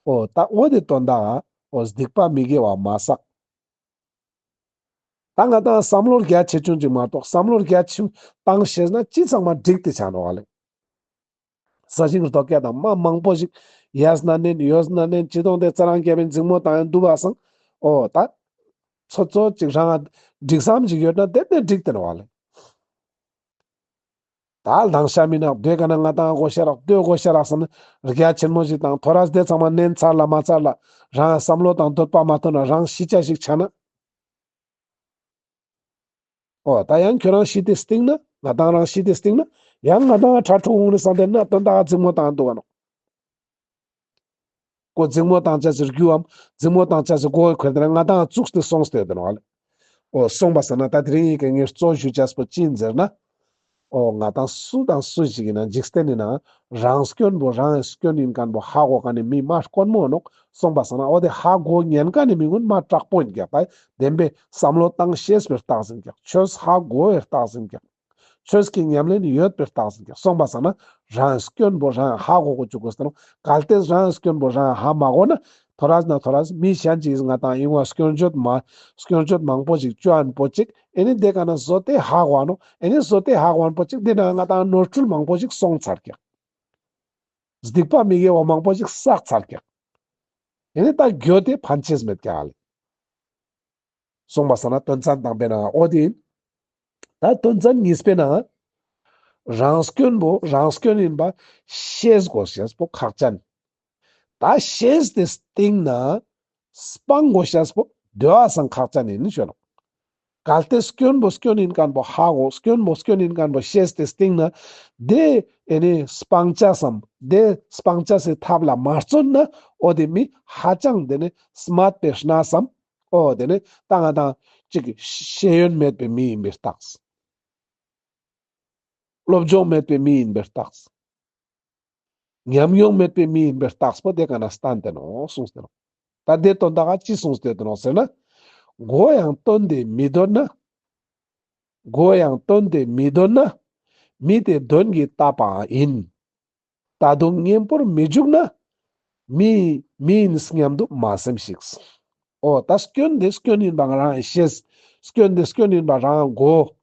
འོ་ད་འོ་དེ་དོན་དག་འོ་སྡིག་པ་མི་དགེ་བ་མ་བསགས། ད་ང་ཏང་བསམ་བློ་རྒྱ་ཆེ་ཆུང་ཅིག་མ་གཏོགས་བསམ་བློ་རྒྱ་ཆེ་བཏང་ཤེས་ན་ཅི་ཚང་མ་འགྲིག་སྟེ་ཆ་ནོག་ལེ། ས་ཞིང་རྡོ་སྐྱ་དང་མ་མང་པོ་ཞིག་ཡས་ན་ནན་ཡོས་ན་ནན་ཅི་གཏོང་དེ་ཙ་རང་རྒྱབ་པའི་འཛིང་མོ་བཏང་ཡིན་འདུག་པ་སང་། འོ་ད། ཚོ་ཚོ་ཅིག་རང་འགྲིག་བསམ་ཞིག་ཡོད་ན་དེ་དེ་འགྲིག་སྟེ་ནོག་ལེ། ད་ལང་ཤ་མི་ནག་དེ་ཀ་ན་ང་ཏང་དགོས་ཤ་རག་དེ་དགོས་ཤ་རག་སམ་ན་རྒྱ་ཆེན་མོ་ཞིག་དང་ཐོ་རས་དེ་ཚང་མ་ནན་ཚར་ལ་མ་ཚར་ལ་རང་བསམ་བློ་དང་འདོད་པ་མ་ཐོན་ན་རང་ཤི་ཆ་ཞིག་ཆ་ན། འོ་ད་ཡང་ཁྱོད་རང་ཤི་སྟེ་སྟིང་ན་ང་ཏང་རང་ཤི་སྟེ་སྟིང་ན་ཡང་ང་ཏང་ཁྲ་ཁྲོ་འོང་ནི་སང་དེ་ན་དོན་དག་འཛིང་མོ་བཏང་འདུག་ག་ནོག། ཀོ་འཛིང་མོ་བཏང་ཆ་ཟེར་རྒྱུའམ་འཛིང་མོ་བཏང་ཆ་ཟེར་གོ་ཁོ་དེ་ན་ང་ཏང་བཙུགས་ཏེ་སོང་སྟེ་ཡོད་དེ་ནོག་ལེ། འོ་སོང་པ་སང་ན་ད་དེ་རིང་ཡི་གེ་ངས་གཙོ་ཞུ་ཆ་པོ་ཅི་ཡིན་ཟེར་ན། འོ་ང་ཏང་སུ་དང་སུ་ཞིག་ཡིན་ན་འཇིག་རྟེན་ཡིན་ན་རང་སྐྱོན་པོ་རང་སྐྱོན་ཡིན་མཁན་པོ་ཧ་གོ་མཁན་ནི་མི་མ་དཀོན་མོ་ནོག། སོང་པ་སང་ན་འོ་དེ་ཧ་གོ་ཉན་མཁན་ནི་མི་ཀུན་མ་དྲག་པོ་ཡིན་ཀྱག། ད་བདེན་པའི་བསམ་བློ་བཏང་ཤེས་པའི་རྟགས་ཡིན་ཀྱག། ཆོས་ཧ་གོ་བའི་རྟགས་ཡིན་ཀྱག། ཆོས་ཀྱི་ཉམས་ལེན་ཡོད་པའི་རྟགས་ཟེར་ཀྱང་། སོང་པ་སང་ན་རང་སྐྱོན་པོ་རང་ཧ་གོ་གོ་བཅུག་དགོས་ཟེར་ནོག། གལ་ཏེ་རང་སྐྱོན་པོ་རང་ཧ་མ་གོ་ན་ཐོ་རས་ན་ཐོ་རས་མི་གཞན་ཅིག་ང་དང་ཡིན་བ་སྐྱོན་བརྗོད་མ་སྐྱོན་བརྗོད་མང་པོ་ཞིག་བཅོ་ཨན་པོ་ཅིག་ཨེ་ནི་དེ་ཀ་ན་བཟོ་སྟེ་ཧ་གོ་ནོག། ཨེ་ནི་བཟོ་སྟེ་ཧ་གོ་ཨན་པོ་ཅིག་དེ་ན་ང་དང་ནོར་འཁྲུལ་མང་པོ་ཞིག་སོང་ཚར་ཀྱག། སྡིག་པ་མི་དགེ་བ་མང་པོ་ཞིག་བསགས་ཚར་ཀྱག། ཨེ་ནི་ད་འགྱོད་དེ་ཕན་ཆེས་མེད་ཀྱག་ལེ། སོང་པ་སང་ན་དོན་ཚན་དང་པོའི་ནང་འོ་དེ་ཡིན། ད་དོན་ཚན་གཉིས་པའི་ནང་རང་སྐྱོན་པོ་རང་སྐྱོན་ཡིན་པ་ཤེས་དགོས་ཤེས་པོ་ཁག་ཅན། ད་ཤེས་ཏེ་སྟིང་ན་སྤང་དགོས་ཤེས་པོ་དེ་བ་སང་ཁག་ཅན་ཡིན་ཞུ་ནོག། གལ་ཏེ་སྐྱོན་པོ་སྐྱོན་ཡིན་མཁན་པོ་ཧ་གོ། སྐྱོན་པོ་སྐྱོན་ཡིན་མཁན་པོ་ཤེས་ཏེ་སྟིང་ན་དེ་ཨེ་ནི་སྤང་ཅེས་སམ་དེ་སྤང་ཅེས་སི་ཐབས་ལ་མ་བརྩོན་ན་འོ་དེ་མི་ཧ་ཅང་དེ་ནི་སྨད་པའི་གནས་སམ། འོ་དེ་ནི་ད་ང་དང་ཅིག་ཤེས་ཡོན་མེད་པའི་མི་ཡིན་པའི་རྟགས། སློབ་སྦྱོང་མེད་པའི་མི་ཡིན་པའི་རྟགས། ཉམས་མྱོང་མེད་པའི་མི་ཡིན་པའི་རྟགས་པོ་དེ་ཀ་ན་སྟན་ཏེ་ནོག་གསུངས་ཏེ་ནོག། ད་དེ་དོན་དག་ག་ཅི་གསུངས་ཏེ་ནོག་ཟེར་ན། མགོ་ཡང་བཏོན་ཏེ་མི་འདོན་ན། མགོ་ཡང་བཏོན་ཏེ་མི་འདོན་ན། མི་དེ་གདོན་གྱིས་བཏབ་པ་ཡིན། ད་དུང་གཉེན་པོར་མི་འཇུག་ན། མི་མི་ཡིན་སྙམ་དུ་མ་སེམས་ཤིག། འོ་ད་སྐྱོན་དེ་སྐྱོན་ཡིན་པ་རང་ཤེས། སྐྱོན་དེ་སྐྱོན་ཡིན་པ་རང་གོ།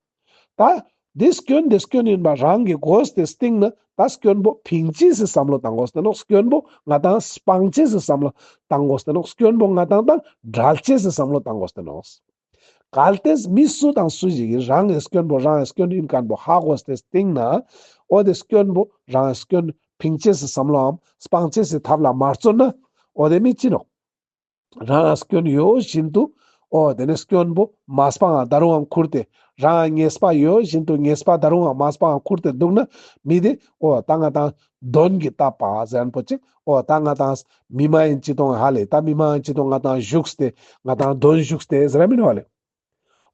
ད་དེ་སྐྱོན་དེ་སྐྱོན་ཡིན་པ་རང་གི་གོ་སྟེ་སྟིང་ན་ད་སྐྱོན་པོ་ཕིང་ཅེས་སི་བསམ་བློ་བཏང་དགོས་ཏེ་ནོག། སྐྱོན་པོ་ང་དང་སྤང་ཅེས་སི་བསམ་བློ་བཏང་དགོས་ཏེ་ནོག། སྐྱོན་པོ་ང་དང་དང་བྲལ་ཅེས་སི་བསམ་བློ་བཏང་དགོས་ཏེ་ནོག། གལ་ཏེ་མི་སུ་དང་སུ་ཞིག་གིས་རང་གི་སྐྱོན་པོ་རང་གི་སྐྱོན་ཡིན་མཁན་པོ་ཧ་གོ་སྟེ་སྟིང་ན་འོ་དེ་སྐྱོན་པོ་རང་གི་སྐྱོན་ཕིང་ཅེས་སི་བསམ་བློའམ་སྤང་ཅེས་སི་ཐབས་ལ་མ་བརྩོན་ན་འོ་དེ་མི་ཅི་ནོག། རང་སྐྱོན་ཡོད་བཞིན་དུ། འོ་དེ་ནི་སྐྱོན་པོ་མ་སྤང་ང་ད་རུང་ཡང་ཁུར་ཏེ། རང་ཉེས་པ་ཡོད་བཞིན་དུ་ཉེས་པ་ད་རུང་ཡང་མ་སྤང་ང་ཁུར་ཏེ་འདུག་ན་མི་དེ་འོ་ད་ང་དང་གདོན་གྱིས་བཏབ་པ་ཟེར་མཁན་པོ་ཅིག། འོ་ད་ང་དང་མི་མ་ཡིན་ཅི་དང་ཧ་ལེ། ད་མི་མ་ཡིན་ཅི་དང་ང་དང་ཞུགས་ཏེ་ང་དང་གདོན་ཞུགས་ཏེ་ཟེར་མིན་ཧ་ལེ།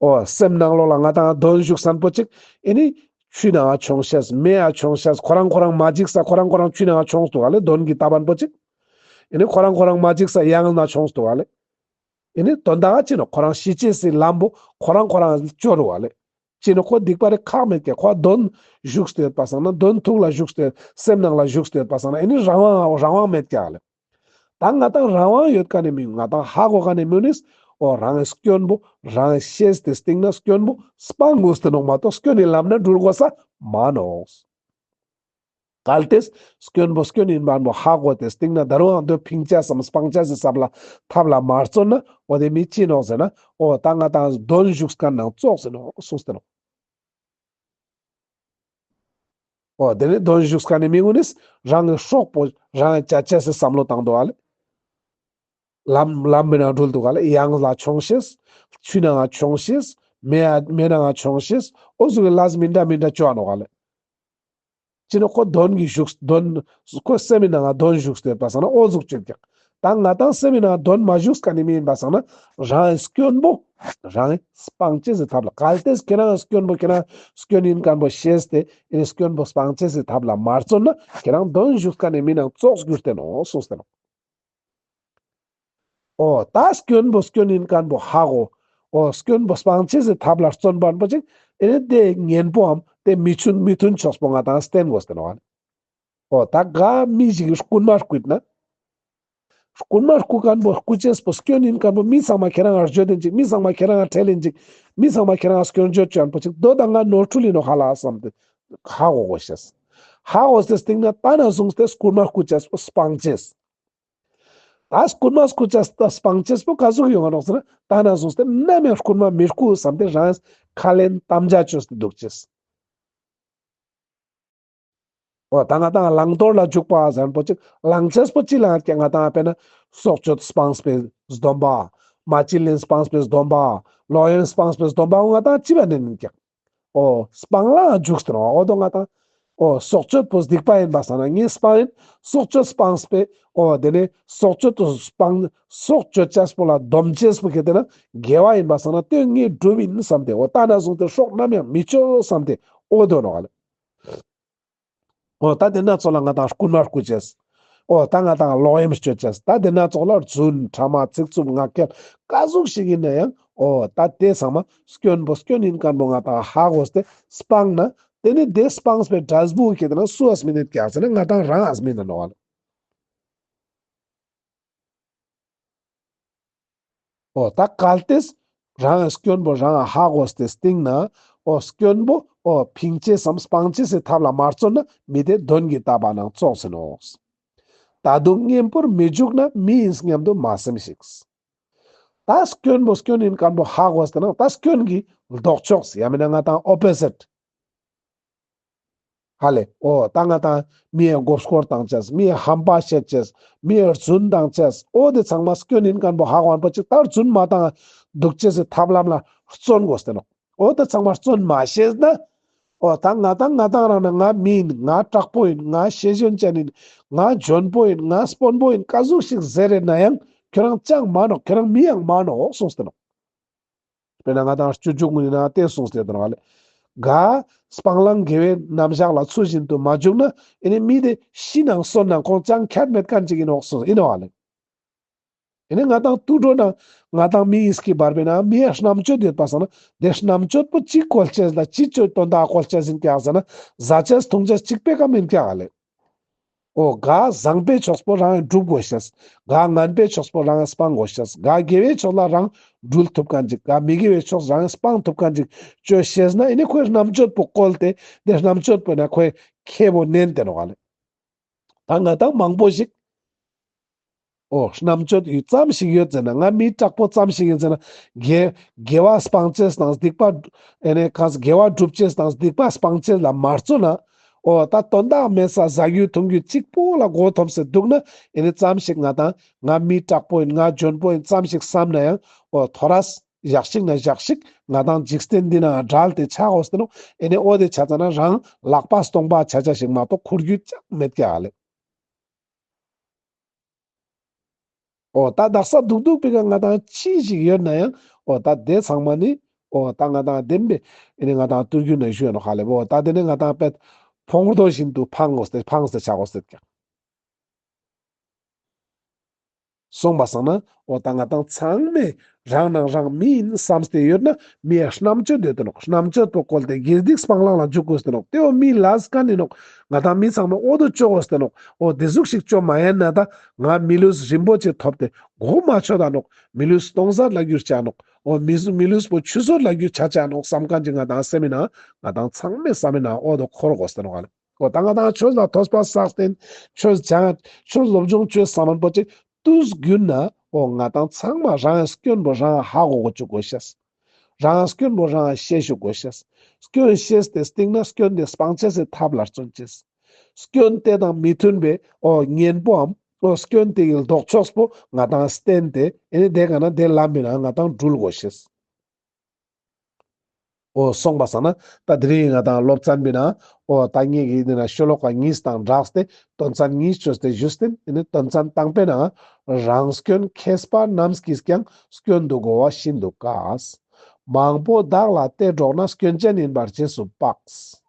འོ་སེམས་ནང་ལོགས་ལ་ང་དང་གདོན་ཞུགས་མཁན་པོ་ཅིག། ཨེ་ནི་ཆུའི་ནང་མཆོང་ཤེས། མེ་ཡ་མཆོང་ཤེས། ཁོ་རང་ཁོ་རང་མ་འཇིགས་ས་ཁོ་རང་ཁོ་རང་ཆུའི་ནང་མཆོངས་འདུག་ག་ལེ། གདོན་གྱིས་བཏབ་མཁན་པོ་ཅིག། ཨེ་ནི་ཁོ་རང་ཁོ་རང་མ་འཇིགས་ས་གཡང་ལ་མཆོངས་འདུག་ག་ལེ། ཨེ་ནི་དོན་དག་ཅི་ནོག། ཁོ་རང་ཤི་ཅེས་སི་ལམ་པོ་ཁོ་རང་ཁོ་རང་བཅོ་འདུག་ག་ལེ། ཅི་ནོག། ཁོ་སྡིག་པ་རེ་ཁག་མེད་ཀྱག། ཁོ་གདོན་ཞུགས་ཏེ་ཡོད་པ་སང་ན་གདོན་ཐུགས་ལ་ཞུགས་ཏེ་སེམས་ནང་ལ་ཞུགས་ཏེ་ཡོད་པ་སང་ན་ཨེ་ནི་རང་དབང་རང་དབང་མེད་ཀྱག་ལེ། ད་ང་དང་རང་དབང་ཡོད་མཁན་ནི་མི་ང་དང་ཧ་གོ་མཁན་ནི་མི་ནི་འོ་རང་སྐྱོན་པོ་རང་ཤེས་ཏེ་སྟིང་ན་སྐྱོན་པོ་སྤང་དགོས་ཏེ་ནོག་མ་གཏོགས་སྐྱོན་ནི་ལམ་ན་འགྲུལ་དགོས་ས་མ་ནོག། གལ་ཏེ་སྐྱོན་པོ་སྐྱོན་ཡིན་པ་ཧ་གོ་སྟེ་སྟིང་ན་ད་རུང་ཡང་དེ་ཕིང་ཅེས་སམ་སྤང་ཅེས་སི་ཐབས་ལ་མ་བརྩོན་ན་འོ་དེ་མི་ཅི་ནོག་ཟེར་ན་འོ་ད་ང་དང་གདོན་ཞུགས་མཁན་ནང་ཙོགས་ཟེར་ནོག་གསུངས་ཏེ་ནོག། འོ་དེ་ནི་གདོན་ཞུགས་མཁན་ནི་མི་གུན་ནི་རང་གི་སྲོག་པོ་རང་གི་བཅད་ཅེས་སི་བསམ་བློ་བཏང་འདུག་ག་ལེ། ལམ་ལམ་མི་ནང་འགྲུལ་འདུག་ག་ལེ། གཡང་ལ་མཆོང་ཤེས། ཆུའི་ནང་ང་མཆོང་ཤེས། མེ་ཡ་མེ་ནང་ང་མཆོང་ཤེས། འོ་ཟུག་གི་ལས་མི་འདྲ་མི་འདྲ་བཅོ་འ་ནོག་ག་ལེ། ཅི་ནོག། ཁོ་གདོན་གྱིས་ཞུགས་གདོན་ཁོ་སེམས་མི་ནང་ང་གདོན་ཞུགས་ཏེ་ཡོད་པ་སང་ན་འོ་ཟུག་བཅོས་ཀྱག། ད་ང་དང་སེམས་མི་ནང་ང་གདོན་མ་ཞུགས་མཁན་ནི་མི་ཡིན་པ་སང་ན་རང་སྐྱོན་པོ་རང་སྤང་ཅེས་སི་ཐབས་ལ། གལ་ཏེ་ཁྱེད་རང་སྐྱོན་པོ་ཁྱེད་རང་སྐྱོན་ཡིན་མཁན་པོ་ཤེས་ཏེ་ཨེ་ནི་སྐྱོན་པོ་སྤང་ཅེས་སི་ཐབས་ལ་མ་བརྩོན་ན་ཁྱེད་རང་གདོན་ཞུགས་མཁན་ནི་མི་ནང་ཙོགས་གྱུར་ཏེ་ནོག་གསུངས་ཏེ་ནོག། འོ་ད་སྐྱོན་པོ་སྐྱོན་ཡིན་མཁན་པོ་ཧ་གོ། འོ་སྐྱོན་པོ་སྤང་ཅེས་སི་ཐབས་ལ་བརྩོན་པ་ཡིན་པོ་ཅིག་ཨེ་ནི་དེ་གཉེན་པོའམ་དེ་མི་མཐུན་མི་མཐུན་ཕྱོགས་པོ་ང་དང་བསྟེན་དགོས་ཏེ་ནོག། འོ་ད་ག་མི་ཞིག་གིས་རྐུན་མ་རྐུས་ན། རྐུན་མ་རྐུ་མཁན་པོ་རྐུ་ཅེས་པོ་སྐྱོན་ཡིན་མཁན་པོ་མི་ཚང་མ་ཁྱེད་རང་ང་བརྗོད་དེན་ཅིག། མི་ཚང་མ་ཁྱེད་རང་ང་ཁྲེལ་ལེན་ཅིག། མི་ཚང་མ་ཁྱེད་རང་ང་སྐྱོན་བརྗོད་བཅོ་འ་པོ་ཅིག། དོ་ད་ང་ནོར་འཁྲུལ་ཡིན་ནོག་ཧ་ལ་བསམ་སྟེ་ཧ་གོ་དགོས་ཤེས། ཧ་གོ་སྟེ་སྟིང་ན་ད་ནས་བཟུང་སྟེ་རྐུན་མ་རྐུ་ཅེས་པོ་སྤང་ཅེས། ད་རྐུན་མ་རྐུ་ཅེས་པོ་སྤང་ཅེས་པོ་ག་ཟུག་ཡོང་ང་ནོག་ཟེར་ན་ད་ནས་བཟུང་སྟེ་ནམ་ཡང་རྐུན་མ་མི་རྐུ་བསམ་སྟེ་རང་ཁས་ལེན་དམ་བཅའ་བཅོས་ཏེ་འདུག་ཅེས། འོ་ད་ང་དང་བླང་དོར་ལ་འཇུག་པ་ཟེར་མཁན་པོ་ཅིག། བླང་ཅེས་པོ་ཅི་ལ་ཀྱང་ང་དང་དཔེར་ན་སྲོག་གཅོད་སྤངས་པའི་སྡོམ་པ། མ་བྱིན་ལེན་སྤངས་པའི་སྡོམ་པ། ལོག་གཡེམ་སྤངས་པའི་སྡོམ་པ་ང་དང་ཅི་བ་ནས་ནི་ཀྱང་། འོ་སྤང་ལ་འཇུག་སྟེ་ནོག། འོ་དོ་ང་དང་འོ་སྲོག་གཅོད་པོ་སྡིག་པ་ཡིན་པ་སང་ན་ངས་སྤང་ཡིན། སྲོག་གཅོད་སྤངས་པའི་འོ་དེ་ནས་སྲོག་གཅོད་དུ་སྤང་སྲོག་གཅོད་ཅེས་པོ་ལ་སྡོམ་ཅེས་པོ་ཁྱེད་དེ་ན་དགེ་བ་ཡིན་པ་སང་ན་དེ་ངས་སྒྲུབ་ཡིན་བསམ་སྟེ་འོ་ད་ནས་བཟུང་སྟེ་སྲོག་ནམ་ཡང་མི་གཅོད་བསམ་སྟེ་འོ་དོ་ནོག་ལེ། འོ་ད་དེ་ན་ཙོགས་ལ་ང་དང་རྐུན་མ་རྐུ་ཅེས། འོ་ད་ང་དང་ལོག་གཡེམ་སྤྱོད་ཅེས། ད་དེ་ན་ཙོགས་ལ་རྫུན་ཕྲ་མ་ཚིག་རྩུབ་ངག་འཁྱལ་ག་ཟུག་ཞིག་ཡིན་ན་ཡང་འོ་ད་དེ་ཚང་མ་སྐྱོན་པོ་སྐྱོན་ཡིན་མཁན་པོ་ང་དང་ཧ་གོ་སྟེ་སྤངས་ན་ ཏེ་ནེ་ཏེ་སྤངས་པའི་འབྲས་བུ་ཁེ་ཏེ་ན་སུའ་སྨིན་ནེད་ཀྱག་ཟེར་ན་ང་དང་རང་ང་སྨིན་ན་ནོག་ལེ། འོ་ད་གལ་ཏེ་རང་སྐྱོན་པོ་རང་ཧ་གོ་སྟེ་སྟིང་ནེ་འོ་སྐྱོན་པོ་འོ་ཕིང་ཅེས་སམ་སྤང་ཅེས་སི་ཐབས་ལ་མ་བརྩོན་ན་མི་དེ་དོན་གྱི་བཏབ་པ་ནང་ཙོགས་ཨིན་ནོག། ད་དུང་གཉེན་པོར་མི་འཇུག་ན་མི་ཨིན་སྙམ་དུ་མ་སེམས་ཤིག། ད་སྐྱོན་པོ་སྐྱོན་ཨིན་ཁན་པོ་ཧ་གོ་སྟེ་ན་ད་སྐྱོན་གྱི་ལྡོག་ཕྱོགས་ཡང་མེན་ན་ང་དང་ཨོ་པོ་ཟིཊ་ཧ་ལེ། འོ་ད་ང་དང་མིའི་མགོ་སྐོར་བཏང་ཅེས། མིའི་ཧམ་པ་བཤད་ཅེས། མིའི་རྫུན་བཏང་ཅེས། འོ་ཏེ་ཚང་མ་སྐྱོན་ཨིན་ཁན་པོ་ཧ་གོ་ཁན་པོ་ཅིག་ད་རྫུན་མ་བཏང་དུག་ཅེས་སི་ཐབས་ལམ་ལ་བརྩོན་གོས་ཏེ་ནོག། འོ་ཏེ་ཚང་མ་བརྩོན་མ་ཤེས་ན། འོ་ད་ང་དང་ང་དང་རང་ན་ང་མི་ཨིན། ང་དྲག་པོ་ཨིན། ང་ཤེས་ཡོན་ཅན་ཨིན། ང་འཇོན་པོ་ཨིན། ང་དཔོན་པོ་ཨིན། ཀ་ཟུག་ཞིག་ཟེར་རེ་ན་ཡང་ཁྱོ་རང་ཅང་མན་ནོག། ཁྱོ་རང་མི་ཡང་མན་ནོག་གསུངས་ཏེ་ནོག། དཔེར་ན་ང་དང་སྤྱོད་འཇུག་གུན་ནི་ནང་ཏེ་གསུངས་ཏེ་ཡོད་ནོག་ལེ། ག་སྤང་བླང་དགེ་བའི་རྣམ་གཞག་ལ་ཚུལ་བཞིན་དུ་མ་འཇུག་ན་ཨེ་ནེ་མི་དེ་ཤི་ནང་གསོན་ནང་ཁོང་ཅང་ཁྱད་མེད་ཁན་ཅིག་ཨིན་ནོག་གསུངས་ཨིན་ནོག་ལེ། ཨེ་ནེ་ང་དང་དུད་འགྲོ་ནང་ང་དང་མི་ཨིན་སྐྱིད་པར་བས་ན་མིའི་རྣམ་དཔྱོད་ཡོད་པ་སང་ན་ཏེ་རྣམ་དཔྱོད་པོ་ཅི་བཀོལ་ཅེས་ལ་ཅི་ཅོ་དོན་དག་བཀོལ་ཅེས་ཨིན་ཀྱག་ཟེར་ན་ཟ་ཅེས་འཐུང་ཅེས་ཅིག་པོའི་ཀ་མེན་ཀྱག་ལེ། འོ་ག་བཟང་པའི་ཕྱོགས་པོ་རང་སྒྲུབ་གོས་ཤེས། ག་ངན་པའི་ཕྱོགས་པོ་རང་སྤང་གོས་ཤེས། ག་དགེ་བའི་ཕྱོགས་ལ་རང་འགྲུལ་ཐུབ་ཁན་ཅིག། ག་མི་དགེ་བའི་ཕྱོགས་རང་སྤང་ཐུབ་ཁན་ཅིག་ཅོ་ཤེས་ན་ཨེ་ནེ་ཁོའི་རྣམ་དཔྱོད་པོ་བཀོལ་ཏེ་ཏེ་རྣམ་དཔྱོད་པོ་ན་ཁོའི་ཁེ་པོ་ནན་ཏེ་ནོག་ལེ། ད་ང་དང་མང་པོ་ཞིག་འོ་རྣམ་དཔྱོད་ཡོད་ཙམ་ཞིག་ཡོད་ཟེར་ན་ང་མི་དྲག་པོ་ཙམ་ཞིག་ཨིན་ཟེར་ན་དགེ་དགེ་བ་སྤང་ཅེས་དང་སྡིག་པ་ཨེ་ནེ་ག་དགེ་བ་སྒྲུབ་ཅེས་དང་སྡིག་པ་སྤང་ཅེས་ལ་མ་བརྩོན་ན་འོ་ད་དོན་དག་མེད་ས་ཟ་རྒྱུ་འཐུང་རྒྱུ་ཅིག་པོ་ལ་མགོ་འཐོམས་སེ་དུག་ན་ཨེ་ནེ་ཙམ་ཞིག་ང་དང་ང་མི་དྲག་པོ་ཨིན། ང་འཇོན་པོ་ཨིན་ཙམ་ཞིག་སམ་ན་ཡང་འོ་ཐོ་རས་ཞག་ཞིག་ན་ཞག་ཞིག་ང་དང་འཇིག་རྟེན་འདི་ནང་བྲལ་ཏེ་ཆ་གོས་ཏེ་ནོག། ཨེ་ནེ་འོ་ཏེ་ཆ་ཙ་ན་རང་ལག་པ་སྟོང་པ་ཆ་ཆ་ཞིག་མ་གཏོགས་ཁུར་རྒྱུ་ཅང་མེད་ཀྱག་ལེ། འོ་ད་དག་ས་དུག་དུག་པའི་ཀ་ང་དང་ཅི་ཞིག་ཡོད་ན་ཡང་འོ་ད་ཏེ་ཚང་མ་ནི་འོ་ད་ང་དང་བདེན་པའི་ཨེ་ནེ་ང་དང་ཏུར་གུན་ན་ཞུ་ཡ་ནོག་ཧ་ལེ། འོ་ད་ཏེ་ནེ་ང་དང་པད་ཕོང་རྡོ་བཞིན་དུ་འཕང་གོས་ཏེ་འཕངས་ཏེ་ཆ་གོས་ཏེ་ཀྱག། སོང་པ་སང་ན་འོ་ད་ང་དང་ཚང་མས་རང་ནང་རང་མི་ཨིན་སམས་ཏེ་ཡོད་ན་མིའི་རྣམ་དཔྱོད་ཡོད་དེ་ནོག། རྣམ་དཔྱོད་པོ་བཀོལ་ཏེ་དགེ་སྡིག་སྤང་བླང་ལ་འཇུག་གོས་ཏེ་ནོག། ཏེ་བོ་མི་ལས་ཀ་ནི་ནོག། ང་དང་མི་ཚང་མས་འོ་དོ་ཅོ་གོས་ཏེ་ནོག། འོ་ཏེ་ཟུག་ཞིག་ཅོ་མ་ཉན་ན་ད་ང་མི་ལུས་རིན་པོ་ཆེ་ཐོབ་སྟེ་གོ་མ་ཆོད་ད་ནོག། མི་ལུས་སྟོང་ཟད་ལ་གྱུར་ཆ་ནོག། འོ་མི་མི་ལུས་པོ་ཆུད་ཟོས་ལ་གྱུར་ཆ་ཆ་ནོག་སམ་ཁན་ཅིག་ང་དང་སེམས་ནང་ང་དང་ཚང་མས་སེམས་ནང་འོ་དོ་འཁོར་གོས་ཏེ་ནོག་ལེ། འོ་ད་ང་དང་ཆོས་ལ་ཐོས་པ་བསགས་ཏེ་ཆོས་སྦྱང་ཆོས་སློབ་སྦྱོང་ཅོས་སམ་མན་པོ་ཅིག་དུས་རྒྱུན་ན་འོ་ང་དང་ཚང་མ་རང་སྐྱོན་པོ་རང་ཧ་གོ་གོ་ཅུག་གོས་ཤེས། རང་སྐྱོན་པོ་རང་ཤེས་ཅུག་གོས་ཤེས། སྐྱོན་ཤེས་ཏེ་སྟིང་ནེ་སྐྱོན་ཏེ་སྤང་ཅེས་སི་ཐབས་ལ་བརྩོན་ཅེས། སྐྱོན་ཏེ་དང་མི་མཐུན་པའི་འོ་གཉེན་པོའམ་འོ་སྐྱོན་ཏེ་གི་ལྡོག་ཕྱོགས་པོ་ང་དང་བསྟེན་ཏེ་ཨེ་ནེ་ཏེ་ཀ་ན་ཏེ་ལམ་མི་ནང་ང་དང་འགྲུལ་གོས་ཤེས། འོ་སོང་པ་སང་ན་ད་དེ་རིང་ང་དང་སློབ་ཚན་པའི་ནང་འོ་ད་ངེད་ཀྱི་འདི་ན་ཤོ་ལོ་ཀ་གཉིས་དང་སྦྲགས་ཏེ་དོན་ཚན་གཉིས་ཅོས་ཏེ་ཞུས་ཏེ་ཨེ་ནེ་དོན་ཚན་དང་པོའི་ནང་རང་སྐྱོན་མཁས་པ་རྣམས་ཀྱིས་ཀྱང་སྐྱོན་དུ་གོ་བ་ཤིན་ཏུ་དཀའ། མང་པོ་བདག་ལ་གཏད་འགྲོགས་ན་སྐྱོན་ཅན་ཡིན་པར་རྗེས་སུ་དཔག།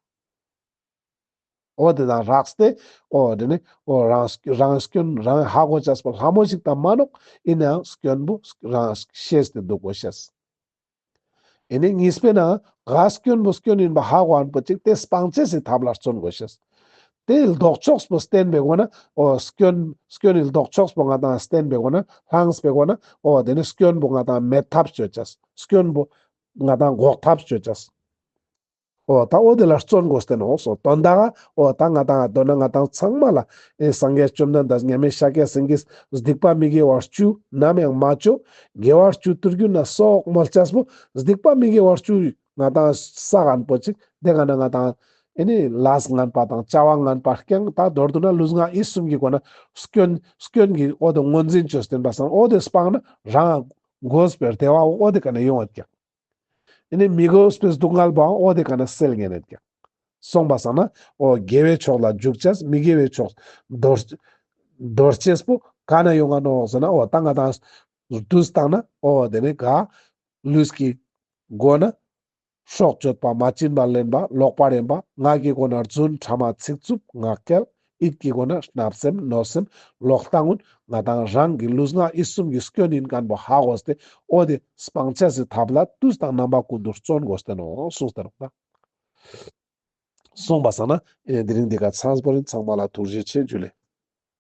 འོ་དེ་དང་སྦྲགས་ཏེ་འོ་དེ་ནི་འོ་རང་རང་སྐྱོན་རང་ཧ་གོ་ཅེས་པོ་ལྷ་མོ་ཞིག་དང་མ་ནོག། ཨིན་ནའང་སྐྱོན་པོ་རང་ཤེས་ཏེ་དུག་གོས་ཤེས། ཨེ་ནེ་གཉིས་པའི་ནང་ག་སྐྱོན་པོ་སྐྱོན་ཡིན་པ་ཧ་གོ་ཁན་པོ་ཅིག་ཏེ་སྤང་ཅེས་སི་ཐབས་ལ་བརྩོན་གོས་ཤེས། ཏེ་ལྡོག་ཕྱོགས་པོ་བསྟེན་པའི་སྒོ་ན་འོ་སྐྱོན་སྐྱོན་ནི་ལྡོག་ཕྱོགས་པོ་ང་དང་བསྟེན་པའི་སྒོ་ན་བླངས་པའི་སྒོ་ན་འོ་དེ་ནི་སྐྱོན་པོ་ང་དང་མེད་ཐབས་ཅོ་ཅེས། སྐྱོན་པོ་ང་དང་འགོག་ཐབས་ཅོ་ཅེས། འོ་ད་འོ་དེ་ལ་བརྩོན་གོས་ཏེ་ནོག་སོ། དོན་དག་འོ་ད་ང་དང་མདོར་ན་ང་དང་ཚང་མ་ལ་ཨེ་སངས་རྒྱས་བཅོམ་ལྡན་འདས་མཉམ་མེད་ཤཱཀྱ་སེང་གེས་སྡིག་པ་མི་དགེ་བ་བཅུ་ནམ་ཡང་མ་ཅོ། དགེ་བ་བཅུ་ཏུར་གུན་ན་སོག་མོལ་ཅེས་པོ་སྡིག་པ་མི་དགེ་བ་བཅུ་ང་དང་བསགས་ཁན་པོ་ཅིག་ཏེ་ཀ་ན་ང་དང་ཨེ་ནེ་ལས་ངན་པ་དང་བྱ་བ་ངན་པ་རྐྱང་ད་མདོར་བསྡུ་ན་ལུས་ངག་ཡིད་གསུམ་གྱི་སྒོ་ན་སྐྱོན་སྐྱོན་གྱི་འོ་དེ་ངོས་འཛིན་ཅོས་ཏེ་ཡིན་པ་སང་འོ་དེ་སྤངས་ན་རང་དགོས་པའི་བདེ་བ་འོ་དེ་ཀ་ན་ཡོང་བ་ཀྱག། ཨེ་ནེ་མི་དགོས་པའི་སྡུག་བསྔལ་པོའང་འོ་དེ་ཀ་ན་སེལ་ཉན་ནེད་ཀྱག། སོང་པ་སང་ན་འོ་དགེ་བའི་ཕྱོགས་ལ་འཇུག་ཅེས་མི་དགེ་བའི་ཕྱོགས་དོར་དོར་ཅེས་པོ་ག་ན་ཡོང་ང་ནོག་ཟེར་ན་འོ་ད་ང་དང་དུས་བཏང་ན་འོ་དེ་ནི་ག་ལུས་ཀྱི་སྒོ་ན་སྲོག་གཅོད་པ་མ་བྱིན་པ་ལེན་པ་ལོག་པར་གཡེམ་པ་ངག་གི་སྒོ་ན་རྫུན་ཕྲ་མ་ཚིག་རྩུབ་ངག་འཁྱལ། ཡིད་ཀྱི་སྒོ་ན་བརྣབ་སེམས་གནོད་སེམས་ལོག་ལྟ་གུན་ང་དང་རང་གི་ལུས་ངག་ཡིད་གསུམ་གྱི་སྐྱོན་ཡིན་ཁན་པོ་ཧ་གོས་ཏེ་འོ་དེ་སྤང་ཅེས་སི་ཐབས་ལ་དུས་དང་རྣམ་པ་ཀུན་ཏུ་བརྩོན་གོས་ཏེ་ནོག་གསུངས་ཏེ་ནོག་ད། སོང་པ་སང་ན་ཨེ་དེ་རིང་འདི་ཀ་ཚང་པོ་ཡིན། ཚང་མ་ལ་ཐུགས་རྗེ་ཆེ། ཇུ་ལེ།